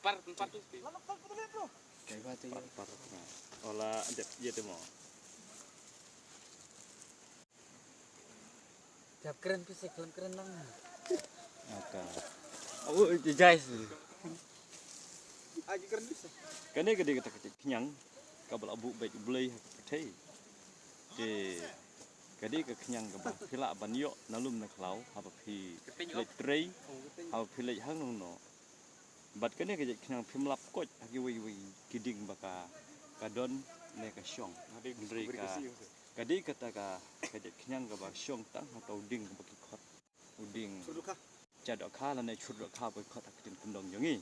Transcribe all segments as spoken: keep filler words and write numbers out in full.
Par, par tu. Par, par, par. Ola, dep, ye te mo. Jap kren phi se, khlem kren lang. Aka. Oh, jai se. Aji kren phi se. Kane ka dei kata ka jait khñiang kaba la buh beit U Blei ha ka pyrthei. Te ka dei ka khñiang kaba phi lah ban ïoh na lum na khlaw haba phi leit trei, haba phi leit hangno hangno. Bad kane ka jait khñiang phim lap koit ha kiwei kiwei ki ding ba ka, ka don ne ka shong. Hynrei ka, ka dei kata ka, ka jait khñiang kaba shong tang ha uta u ding kaba ki khot u ding ja dohkha lane chur dohkha ba ki khot ha ka ktien kyndong jong ngi.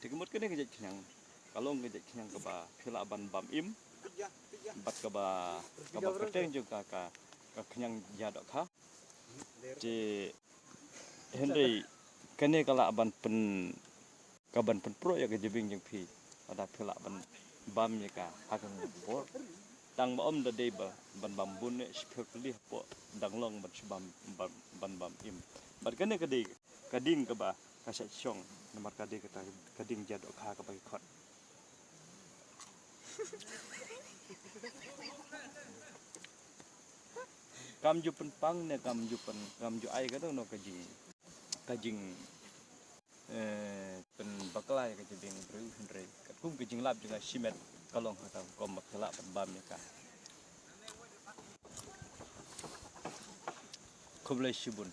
Te ka mut kane ka jait khñiang ka long ka jait khñiang kaba phi lah ban bam im bad kaba, kaba kyrteng jong ka, ka, ka khñiang ja dohkha. Te hynrei kane ka lah ban pyn, ka ban pynpro ïa ka jabieng jong phi. Lada phi lah ban bam ïa ka ha ka por. Tang ba ym da dei ba ban bam bun ne shiphew tylli hapoh dang long ban shu bam, ban, ban bam im. Bad kane ka dei ka ding kaba ka shait shong namar ka dei kata ka ding ja dohkha kaba ki khot. Kam ju pynpang ne kam ju pyn, kam ju ai ka dang no ka jing, ka jing, eh, pynbakla ïa ka jabieng briew hynrei katkum ka jinglap jong ka shimet ka long ha ka rukom ba phi lah ban bam ïa ka. Khublei shibun.